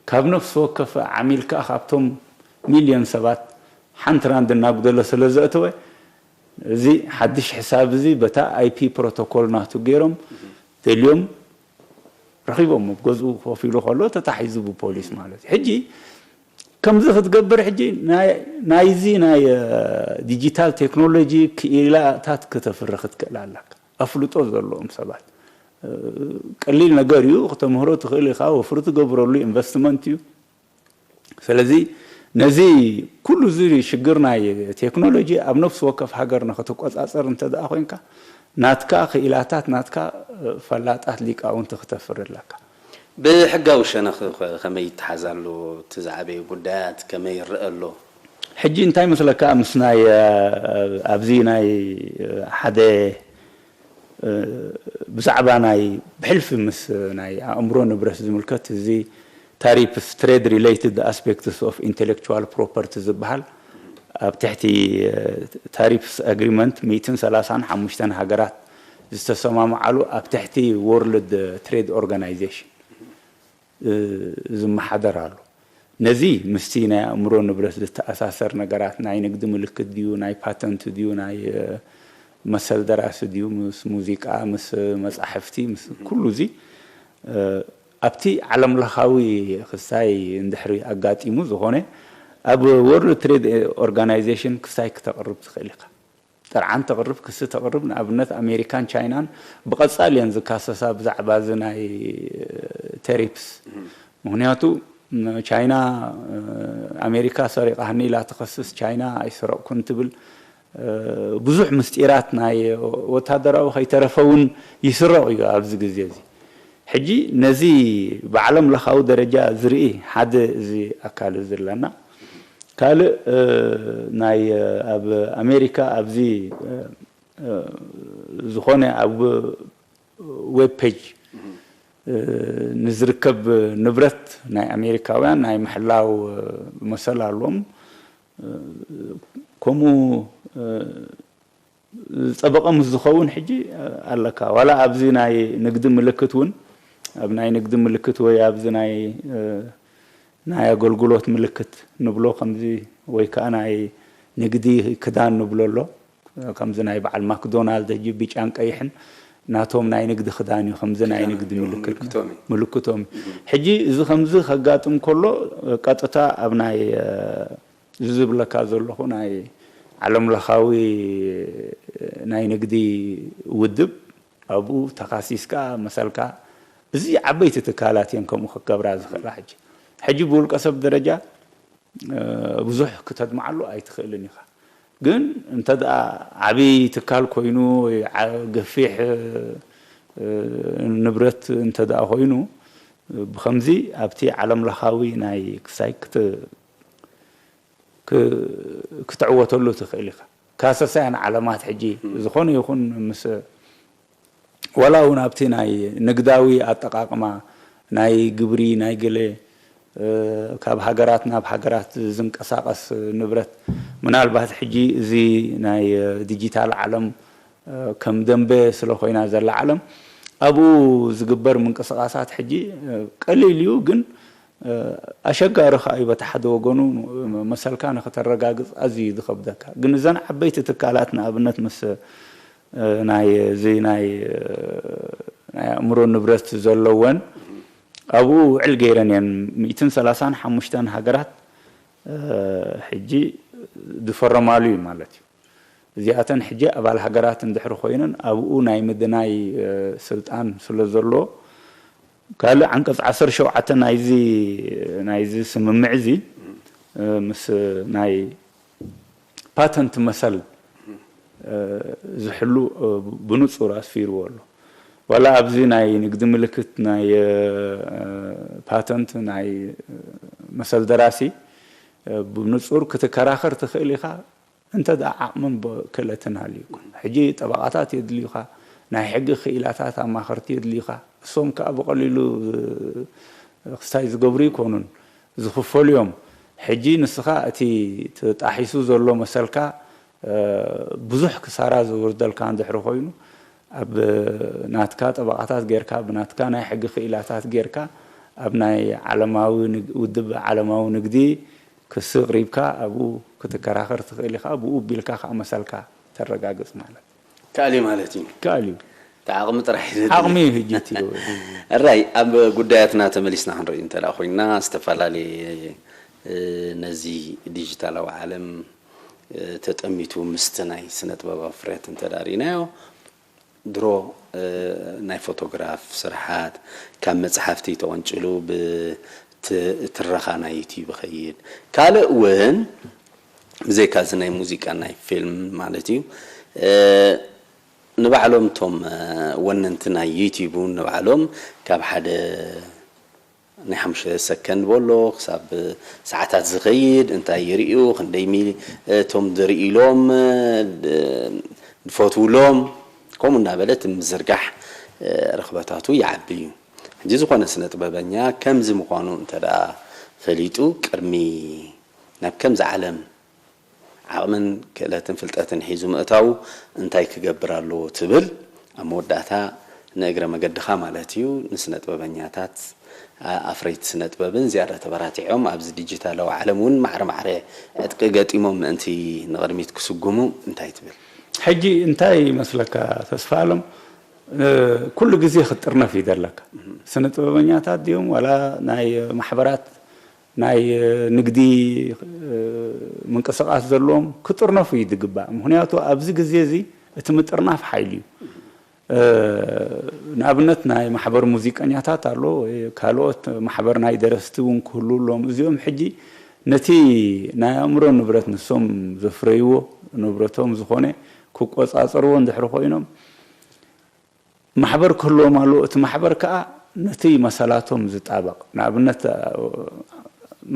ካብ ነፍሲ ወከፍ ዓሚል ከኣ ካብቶም ሚልዮን ሰባት ሓንቲ ራንድ እናጉደለ ስለ ዘእተወ፣ እዚ ሓድሽ ሕሳብ እዚ በታ ኣይ ፒ ፕሮቶኮል ናቱ ገይሮም ደልዮም ረኺቦም። ኣብ ገዝኡ ኮፍ ኢሉ ከሎ ተታሒዙ ብፖሊስ ማለት እዩ። ሕጂ ከምዚ ክትገብር ሕጂ ናይ-፣ ናይዚ ናይ ዲጂታል ቴክኖሎጂ ክኢላታት ከተፍሪ ክትክእል ኣለካ። ኣፍልጦ ዘለዎም ሰባት፣ ቀሊል ነገር እዩ፣ ክተምህሮ ትኽእል ኢኻ፣ ወፍሪ ትገብረሉ ኢንቨስትመንት እዩ። ስለዚ ነዚ ኩሉ እዚ ሽግር ናይ ቴክኖሎጂ ኣብ ነፍሲ ወከፍ ሃገር ንክትቆጻጸር እንተ ደኣ ኮይንካ፣ ናትካ ክኢላታት፣ ናትካ ፈላጣት ሊቃውንቲ ክተፍሪ ኣለካ። ብሕጋዊ ሸነኽ ከ ከመይ ይተሓዝ ኣሎ? እቲ ዝዓበየ ጉዳያት ከመይ ይረአ ኣሎ? ሕጂ እንታይ መስለካ፣ ምስ ናይ ኣብዚ ናይ ሓደ ብዛዕባ ናይ ብሕልፊ ምስ ናይ ኣእምሮ ንብረት ዝምልከት እዚ ታሪፕስ፣ Trade Related Aspects of Intellectual Property ዝበሃል ኣብ ትሕቲ ታሪፕስ ኣግሪመንት ሚእትን ሰላሳን ሓሙሽተን ሃገራት ዝተሰማምዓሉ ኣብ ትሕቲ ወርልድ ትሬድ ኦርጋናይዜሽን ዝመሓደር ኣሎ። ነዚ ምስቲ ናይ ኣእምሮ ንብረት ዝተኣሳሰር ነገራት፣ ናይ ንግዲ ምልክት ድዩ፣ ናይ ፓተንት ድዩ፣ ናይ መሰል ደራሲ ድዩ፣ ምስ ሙዚቃ፣ ምስ መጻሕፍቲ፣ ምስ ኩሉ እዚ ኣብቲ ዓለምለኻዊ ክስታይ እንድሕሪ ኣጋጢሙ ዝኾነ ኣብ ወርልድ ትሬድ ኦርጋናይዜሽን ክስታይ ክተቕርብ ትኽእል ኢኻ። ጥርዓን ተቕርብ፣ ክሲ ተቕርብ። ንኣብነት ኣሜሪካን ቻይናን ብቐጻሊ እየን ዝካሰሳ ብዛዕባ እዚ ናይ ተሪፕስ። ምኽንያቱ ቻይና ኣሜሪካ ሰሪቓ ሃኒ ኢላ ትኸስስ፣ ቻይና ኣይሰረቕኩን ትብል። ብዙሕ ምስጢራት ናይ ወታደራዊ ከይተረፈ እውን ይስረቕ እዩ ኣብዚ ግዜ እዚ። ሕጂ ነዚ ብዓለም ለኻዊ ደረጃ ዝርኢ ሓደ እዚ ኣካል እዚ ኣለና። ካልእ ናይ ኣብ ኣሜሪካ ኣብዚ ዝኾነ ኣብ ዌብ ፔጅ ንዝርከብ ንብረት ናይ ኣሜሪካውያን ናይ ምሕላው መሰል ኣለዎም። ከምኡ ዝፀበቐ ምስ ዝኸውን ሕጂ ኣለካ። ዋላ ኣብዚ ናይ ንግዲ ምልክት እውን፣ ኣብ ናይ ንግዲ ምልክት ወይ ኣብዚ ናይ ናይ ኣገልግሎት ምልክት ንብሎ ከምዚ፣ ወይ ከዓ ናይ ንግዲ ክዳን ንብሎ ኣሎ። ከምዚ ናይ በዓል ማክዶናልድ ሕጂ ብጫን ቀይሕን ናቶም ናይ ንግዲ ክዳን እዩ። ከምዚ ናይ ንግዲ ምልክት ምልክቶም እዩ። ሕጂ እዚ ከምዚ ከጋጥም ከሎ ቀጥታ ኣብ ናይ እዚ ዝብለካ ዘለኹ ናይ ዓለምለኻዊ ናይ ንግዲ ውድብ ኣብኡ ተኻሲስካ መሰልካ እዚ ዓበይቲ ትካላት እየን ከምኡ ክገብራ ዝኽእላ። ሕጂ ሕጂ ብውልቀ ሰብ ደረጃ ብዙሕ ክተድምዓሉ ኣይትኽእልን ኢኻ። ግን እንተ ደኣ ዓብዪ ትካል ኮይኑ ወይ ገፊሕ ንብረት እንተ ደኣ ኮይኑ ብኸምዚ ኣብቲ ዓለምለኻዊ ናይ ክሳይ ክትዕወተሉ ትኽእል ኢኻ። ካሰሳያን ዓለማት ሕጂ ዝኾነ ይኹን ምስ ዋላ እውን ኣብቲ ናይ ንግዳዊ ኣጠቓቕማ ናይ ግብሪ ናይ ገለ ካብ ሃገራት ናብ ሃገራት ዝንቀሳቐስ ንብረት፣ ምናልባት ሕጂ እዚ ናይ ዲጂታል ዓለም ከም ደንበ ስለ ኮይና ዘላ ዓለም፣ ኣብኡ ዝግበር ምንቅስቓሳት ሕጂ ቀሊል እዩ፣ ግን ኣሸጋሪ ከኣ እዩ። በቲ ሓደ ወገኑ መሰልካ ንክተረጋግፅ ኣዝዩ እዩ ዝኸብደካ። ግን እዘን ዓበይቲ ትካላት ንኣብነት ምስ ናይ እዚ ናይ ናይ ኣእምሮ ንብረት ዘለወን ኣብኡ ውዕል ገይረን እየን። ሚእትን ሰላሳን ሓሙሽተን ሃገራት ሕጂ ዝፈረማሉ እዩ ማለት እዩ። እዚኣተን ሕጂ ኣባል ሃገራት እንድሕሪ ኮይነን ኣብኡ ናይ ምድናይ ስልጣን ስለ ዘሎ፣ ካልእ ዓንቀፅ ዓሰርተ ሸውዓተ ናይዚ ናይዚ ስምምዕ እዚ ምስ ናይ ፓተንት መሰል ዝሕሉ ብንፁር ኣስፊርዎ ኣሎ። ዋላ ኣብዚ ናይ ንግዲ ምልክት ናይ ፓተንት ናይ መሰል ደራሲ ብንፁር ክትከራኸር ትኽእል ኢኻ። እንተ ደኣ ዓቕምን ክእለትን ሃልዩካ። ሕጂ ጠበቓታት የድልዩኻ፣ ናይ ሕጊ ክኢላታት ኣማኸርቲ የድልዩኻ። እሶም ከኣ ብቐሊሉ ክስታይ ዝገብሩ ይኮኑን፣ ዝኽፈሉ እዮም። ሕጂ ንስኻ እቲ ተጣሒሱ ዘሎ መሰልካ ብዙሕ ክሳራ ዘውርደልካ እንድሕሪ ኮይኑ፣ ኣብ ናትካ ጠበቓታት ጌርካ፣ ብናትካ ናይ ሕጊ ክኢላታት ጌርካ፣ ኣብ ናይ ዓለማዊ ውድብ ዓለማዊ ንግዲ ክሲ ኣቕሪብካ ኣብኡ ክትከራኸር ትኽእል ኢኻ። ብኡ ኣቢልካ ከዓ መሰልካ ተረጋግፅ ማለት። ከኣል እዩ ማለት እዩ። ከኣል እዩ። ዓቕሚ ጥራሕ እዩ ዘድሊ። ዓቕሚ እዩ ሕጂ እቲ እራይ ኣብ ጉዳያትና ተመሊስና ክንርኢ እንተ ደኣ ኮይንና ዝተፈላለየ ነዚ ዲጂታላዊ ዓለም ተጠሚቱ ምስቲ ናይ ስነ ጥበባዊ ፍርያት እንተ ደኣ ርኢናዮ ድሮ ናይ ፎቶግራፍ ስርሓት ካብ መፅሓፍቲ ተቐንጭሉ ብትረኻ ናይ ዩትዩብ ይኸይድ። ካልእ እውን ብዘይካ እዚ ናይ ሙዚቃ ናይ ፊልም ማለት እዩ ንባዕሎም እቶም ወነንቲ ናይ ዩትዩብ እውን ንባዕሎም ካብ ሓደ ናይ ሓሙሽተ ሰከንድ በሎ ክሳብ ሰዓታት ዝኸይድ እንታይ ይርእዩ ክንደይ ሚሊ እቶም ዝርእይሎም ዝፈትውሎም ከምኡ እናበለ እቲ ምዝርጋሕ ርኽበታቱ ይዓቢ እዩ። ሕጂ ዝኾነ ስነ ጥበበኛ ከምዚ ምዃኑ እንተ ደኣ ፈሊጡ ቅድሚ ናብ ከምዚ ዓለም ዓቕምን ክእለትን ፍልጠትን ሒዙ ምእታዉ እንታይ ክገብር ኣለዎ ትብል ኣብ መወዳእታ ንእግረ መገድኻ ማለት እዩ ንስነ ጥበበኛታት ኣፍረይቲ ስነ ጥበብን ዝያዳ ተበራቲዖም ኣብዚ ዲጂታላዊ ዓለም እውን ማዕረ ማዕረ ዕጥቂ ገጢሞም ምእንቲ ንቕድሚት ክስጉሙ እንታይ ትብል? ሕጂ እንታይ ይመስለካ ተስፋ ኣለም ኩሉ ግዜ ክትጥርነፍ እዩ ዘለካ። ስነ ጥበበኛታት ድዮም ዋላ ናይ ማሕበራት ናይ ንግዲ ምንቅስቃስ ዘለዎም ክጥርነፉ እዩ ዝግባእ። ምክንያቱ ኣብዚ ግዜ እዚ እቲ ምጥርናፍ ሓይሊ እዩ። ንኣብነት ናይ ማሕበር ሙዚቀኛታት ኣሎ፣ ካልኦት ማሕበር ናይ ደረስቲ እውን ክህሉ ኣለዎም። እዚኦም ሕጂ ነቲ ናይ ኣእምሮ ንብረት ንሶም ዘፍረይዎ ንብረቶም ዝኾነ ክቆፃፀርዎ እንድሕሪ ኮይኖም ማሕበር ክህልዎም ኣለዎ። እቲ ማሕበር ከዓ ነቲ መሰላቶም ዝጣበቕ ንኣብነት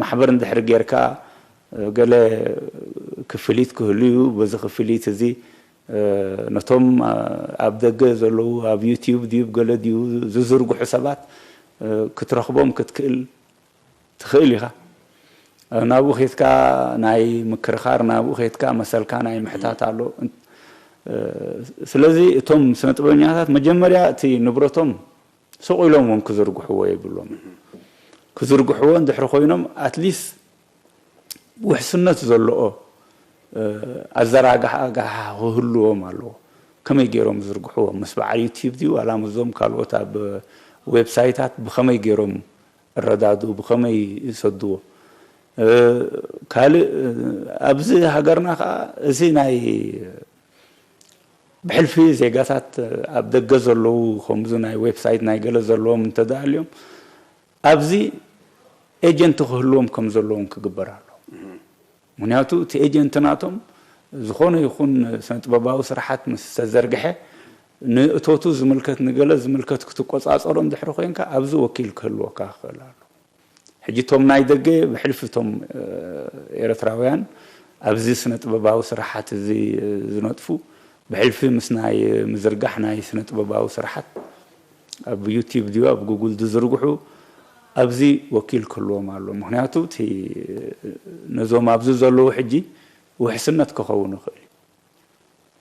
ማሕበር እንድሕሪ ጌርካ ገለ ክፍሊት ክህሉ እዩ። በዚ ክፍሊት እዚ ነቶም ኣብ ደገ ዘለዉ ኣብ ዩትዩብ ድዩ ገለ ድዩ ዝዝርግሑ ሰባት ክትረኽቦም ክትክእል ትኽእል ኢኻ። ናብኡ ኬድካ ናይ ምክርኻር ናብኡ ኬድካ መሰልካ ናይ ምሕታት ኣሎ። ስለዚ እቶም ስነ ጥበበኛታት መጀመርያ እቲ ንብረቶም ስቕ ኢሎም እውን ክዝርግሕዎ የብሎም። ክዝርግሕዎ እንድሕሪ ኮይኖም ኣትሊስት ውሕስነት ዘለኦ ኣዘራግሓ ክህልዎም ኣለዎ። ከመይ ገይሮም ዝዝርግሕዎ ምስ በዓል ዩትዩብ ድዩ ዋላ ምስዞም ካልኦት ኣብ ዌብሳይታት ብኸመይ ገይሮም እረዳድኡ ብኸመይ ይሰድዎ። ካልእ ኣብዚ ሃገርና ከዓ እዚ ናይ ብሕልፊ ዜጋታት ኣብ ደገ ዘለዉ ከምዚ ናይ ዌብሳይት ናይ ገለ ዘለዎም እንተደኣልዮም ኣብዚ ኤጀንት ክህልዎም ከም ዘለዎም ክግበር ኣለዎ። ምክንያቱ እቲ ኤጀንት ናቶም ዝኾነ ይኹን ስነ ጥበባዊ ስርሓት ምስ ተዘርግሐ ንእቶቱ ዝምልከት ንገለ ዝምልከት ክትቆፃፀሮ እንድሕሪ ኮይንካ ኣብዚ ወኪል ክህልወካ ክኽእል ኣሎ። ሕጂ እቶም ናይ ደገ ብሕልፊ እቶም ኤርትራውያን ኣብዚ ስነ ጥበባዊ ስርሓት እዚ ዝነጥፉ ብሕልፊ ምስ ናይ ምዝርጋሕ ናይ ስነ ጥበባዊ ስራሓት ኣብ ዩቲዩብ ድዩ ኣብ ጉግል ዝዝርግሑ ኣብዚ ወኪል ክህልዎም ኣሎ። ምክንያቱ እቲ ነዞም ኣብዚ ዘለዉ ሕጂ ውሕስነት ክኸውን ይኽእል እዩ።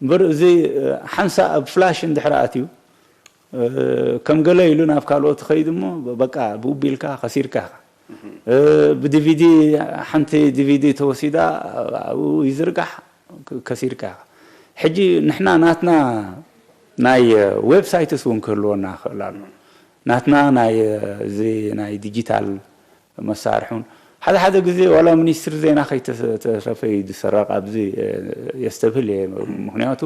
እምበር እዚ ሓንሳ ኣብ ፍላሽ እንድሕር ኣትዩ ከም ገለ ኢሉ ናብ ካልኦት ኸይድ እሞ በቃ ብኡ ቢልካ ከሲርካ ኢኻ። ብዲቪዲ ሓንቲ ዲቪዲ ተወሲዳ ኣብኡ ይዝርጋሕ ከሲርካ ኢኻ። ሕጂ ንሕና ናትና ናይ ዌብሳይትስ እውን ክህልወና ይኽእል ኣሎ። ናትና ናይ እዚ ናይ ዲጂታል መሳርሒ እውን ሓደ ሓደ ግዜ ዋላ ሚኒስትሪ ዜና ከይተረፈ እዩ ዝሰረቕ ኣብዚ የስተብህል እየ። ምክንያቱ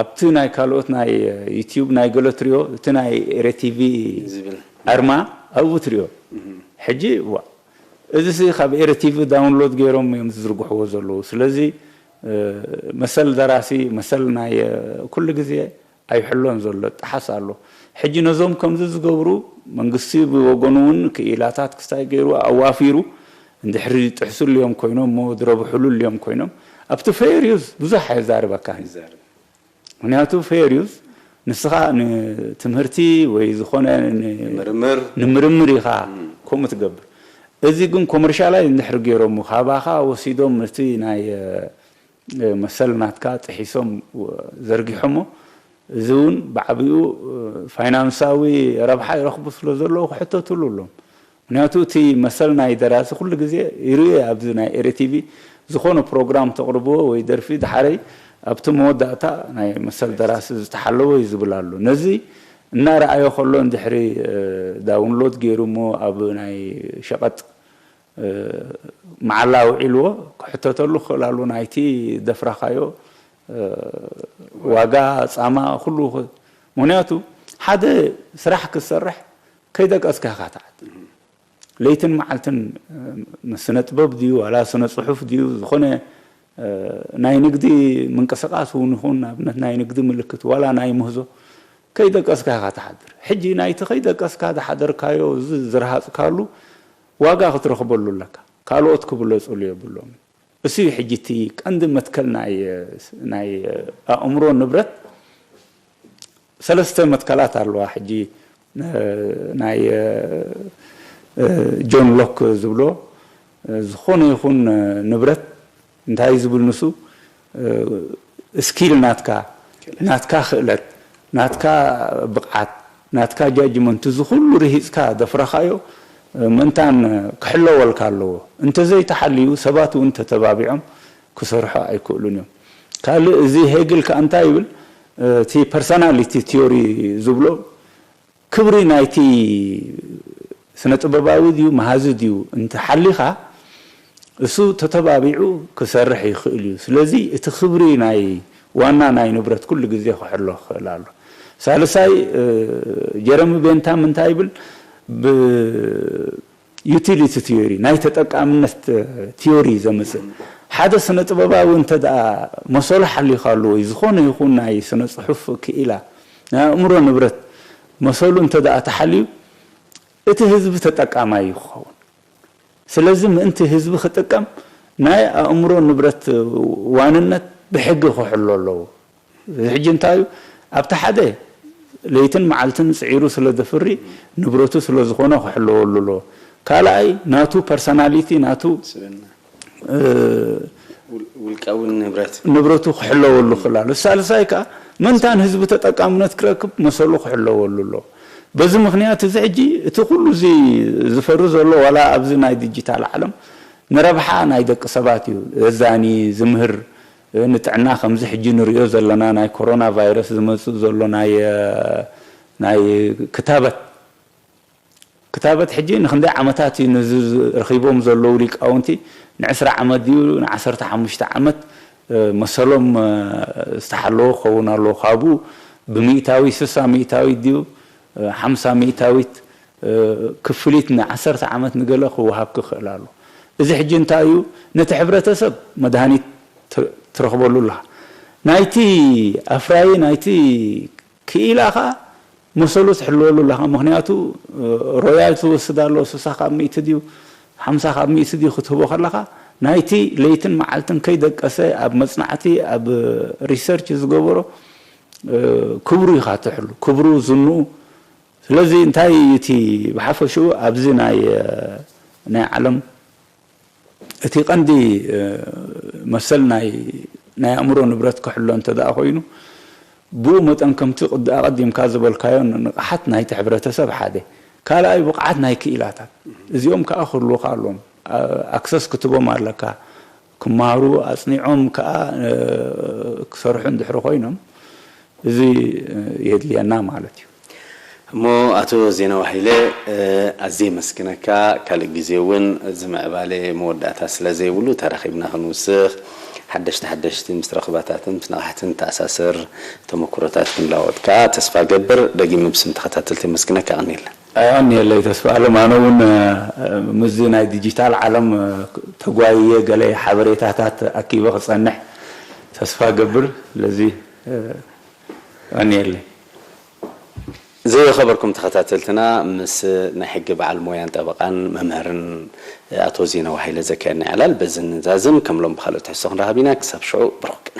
ኣብቲ ናይ ካልኦት ናይ ዩቲዩብ ናይ ገለ ትሪኦ እቲ ናይ ኤረ ቲቪ ኣርማ ኣብኡ ትሪኦ። ሕጂ ዋ እዚ ካብ ኤረ ቲቪ ዳውንሎድ ገይሮም እዮም ዝዝርግሕዎ ዘለዉ። ስለዚ መሰል ደራሲ መሰል ናይ ኩሉ ግዜ ኣይሕሎን ዘሎ ጣሓስ ኣሎ። ሕጂ ነዞም ከምዚ ዝገብሩ መንግስቲ ብወገኑ እውን ክኢላታት ክስታይ ገይሩ ኣዋፊሩ እንድሕሪ ጥሕሱ ልዮም ኮይኖም እሞ ዝረብሕሉ ልዮም ኮይኖም ኣብቲ ፌር ዩዝ ብዙሕ ኣይዛርበካ። ምክንያቱ ፌር ዩዝ ንስኻ ንትምህርቲ ወይ ዝኾነ ንምርምር ኢኻ ከምኡ ትገብር። እዚ ግን ኮመርሻላይ እንድሕር ገይሮም ካባኻ ወሲዶም እቲ ናይ መሰል ናትካ ጥሒሶም ዘርጊሖሞ እዚ እውን ብዓቢኡ ፋይናንሳዊ ረብሓ ይረኽቡ ስለ ዘለዉ ክሕተትሉ ኣሎም። ምክንያቱ እቲ መሰል ናይ ደራሲ ኩሉ ግዜ ይርኢ ኣብዚ ናይ ኤረ ቲቪ ዝኾነ ፕሮግራም ተቕርብዎ ወይ ደርፊ ድሓረይ ኣብቲ መወዳእታ ናይ መሰል ደራሲ ዝተሓለወ እዩ ዝብል ኣሎ። ነዚ እናረኣዮ ከሎ እንድሕሪ ዳውንሎድ ገይሩ እሞ ኣብ ናይ ሸቐጥ መዓላ ኣውዒልዎ ክሕተተሉ ክኽእል ኣሎ ናይቲ ደፍረኻዮ ዋጋ ጻማ ኩሉ። ምክንያቱ ሓደ ስራሕ ክትሰርሕ ከይደቀስካ ኢኻ ትዓድር። ለይትን መዓልትን ስነ ጥበብ ድዩ ዋላ ስነ ፅሑፍ ድዩ ዝኾነ ናይ ንግዲ ምንቅስቃስ እውን ይኹን ንኣብነት ናይ ንግዲ ምልክት ዋላ ናይ ምህዞ ከይደቀስካ ኢኻ ትሓድር። ሕጂ ናይቲ ከይደቀስካ ዝሓደርካዮ እዚ ዝረሃፅካሉ ዋጋ ክትረኽበሉ ኣለካ። ካልኦት ክብለፁሉ የብሎም። እሱ እዩ ሕጂ እቲ ቀንዲ መትከል ናይ ናይ ኣእምሮ ንብረት ሰለስተ መትከላት ኣለዋ። ሕጂ ናይ ጆን ሎክ ዝብሎ ዝኾነ ይኹን ንብረት እንታይ ዝብል ንሱ ስኪል ናትካ ናትካ ክእለት ናትካ ብቕዓት ናትካ ጃጅመንት እዚ ኩሉ ርሂፅካ ደፍረኻዮ ምእንታን ክሕለወልካ ኣለዎ። እንተዘይተሓልዩ ሰባት እውን ተተባቢዖም ክሰርሑ ኣይክእሉን እዮም። ካልእ እዚ ሄግል ከኣ እንታይ ይብል እቲ ፐርሶናሊቲ ቲዮሪ ዝብሎ ክብሪ ናይቲ ስነ ጥበባዊ ድዩ መሃዚ ድዩ እንተሓሊኻ እሱ ተተባቢዑ ክሰርሕ ይኽእል እዩ። ስለዚ እቲ ክብሪ ናይ ዋና ናይ ንብረት ኩሉ ግዜ ክሕሎ ክኽእል ኣሎ። ሳልሳይ ጀረሚ ቤንታም እንታይ ይብል ብ ዩቲሊቲ ቲዮሪ ናይ ተጠቃምነት ቲዮሪ ዘምፅእ ሓደ ስነ ጥበባዊ እንተ ደኣ መሰሉ ሓሊኻሉ ወይ ዝኾነ ይኹን ናይ ስነ ፅሑፍ ክኢላ ናይ ኣእምሮ ንብረት መሰሉ እንተ ደኣ ተሓልዩ እቲ ህዝቢ ተጠቃማይ እዩ ክኸውን። ስለዚ ምእንቲ ህዝቢ ክጥቀም ናይ ኣእምሮ ንብረት ዋንነት ብሕጊ ክሕሎ ኣለዎ። እዚ ሕጂ እንታይ እዩ ኣብቲ ሓደ ለይትን መዓልትን ፅዒሩ ስለ ዘፍሪ ንብረቱ ስለ ዝኾነ ክሕለወሉ ኣለዎ። ካልኣይ ናቱ ፐርሶናሊቲ ናቱ ውልቃዊ ንብረት ንብረቱ ክሕለወሉ ክላሉ ሳልሳይ ከዓ ምንታን ህዝቢ ተጠቃምነት ክረክብ መሰሉ ክሕለወሉ ኣሎ። በዚ ምክንያት እዚ ሕጂ እቲ ኩሉ እዚ ዝፈሪ ዘሎ ዋላ ኣብዚ ናይ ዲጂታል ዓለም ንረብሓ ናይ ደቂ ሰባት እዩ ዘዛኒ ዝምህር ንጥዕና ከምዚ ሕጂ ንሪኦ ዘለና ናይ ኮሮና ቫይረስ ዝመፅእ ዘሎ ናይ ናይ ክታበት ክታበት ሕጂ ንክንደይ ዓመታት እዩ ነዚ ረኺቦም ዘለዉ ሊቃውንቲ ንዕስራ ዓመት ድዩ ንዓሰርተ ሓሙሽተ ዓመት መሰሎም ዝተሓለወ ክኸውን ኣለዎ ካብኡ ብሚእታዊት ስሳ ሚእታዊት ድዩ ሓምሳ ሚእታዊት ክፍሊት ንዓሰርተ ዓመት ንገለ ክወሃብ ክኽእል ኣሎ እዚ ሕጂ እንታይ እዩ ነቲ ሕብረተሰብ መድሃኒት ትረኽበሉ ኣለኻ ናይቲ ኣፍራዪ ናይቲ ክኢላ ኸዓ መሰሉ ትሕልወሉ ኣለኻ ምኽንያቱ ሮያል ትወስድ ኣሎ ስሳ ካብ ሚእቲ ድዩ ሓምሳ ካብ ሚእቲ ድዩ ክትህቦ ከለኻ ናይቲ ለይትን መዓልትን ከይደቀሰ ኣብ መጽናዕቲ ኣብ ሪሰርች ዝገበሮ ክብሩ ይኻትሕሉ ክብሩ ዝንኡ። ስለዚ እንታይ እቲ ብሓፈሽኡ ኣብዚ ናይ ናይ ዓለም እቲ ቀንዲ መሰል ናይ ናይ ኣእምሮ ንብረት ክሕሎ እንተ ደኣ ኮይኑ ብኡ መጠን ከምቲ ኣቐዲምካ ዝበልካዮ ንቕሓት ናይቲ ሕብረተሰብ ሓደ ካልኣይ ብቕዓት ናይ ክኢላታት እዚኦም ከዓ ክህልውካ ኣለዎም። ኣክሰስ ክትቦም ኣለካ ክመሃሩ ኣፅኒዖም ከዓ ክሰርሑ እንድሕሪ ኮይኖም እዚ የድልየና ማለት እዩ። እሞ ኣቶ ዜናዊ ሃይለ ኣዝየ የመስግነካ። ካልእ ግዜ እውን እዚ ምዕባለ መወዳእታ ስለ ዘይብሉ ተራኺብና ክንውስኽ ሓደሽቲ ሓደሽቲ ምስ ረኽባታትን ምስ ነቕሓትን ተኣሳስር ተመክሮታት ክንላወጥ ከዓ ተስፋ ገብር። ደጊመ ብስም ተኸታተልቲ የመስግነካ። የቐንየልና። ኣዮን የለይ ተስፋ ኣለም ኣነ እውን ምስዚ ናይ ዲጂታል ዓለም ተጓይየ ገለ ሓበሬታታት ኣኪበ ክፀንሕ ተስፋ ገብር ስለዚ ኣዮን የለይ። ዝኸበርኩም ተኸታተልትና ምስ ናይ ሕጊ በዓል ሞያን ጠበቓን መምህርን ኣቶ ዜናዊ ሃይለ ዘካየድና ዕላል በዚ ንዛዝም ከም ሎም ብካልኦት ትሕዝቶ ክንረኸብ ኢና። ክሳብ ሽዑ ብሩኽ ቅነ።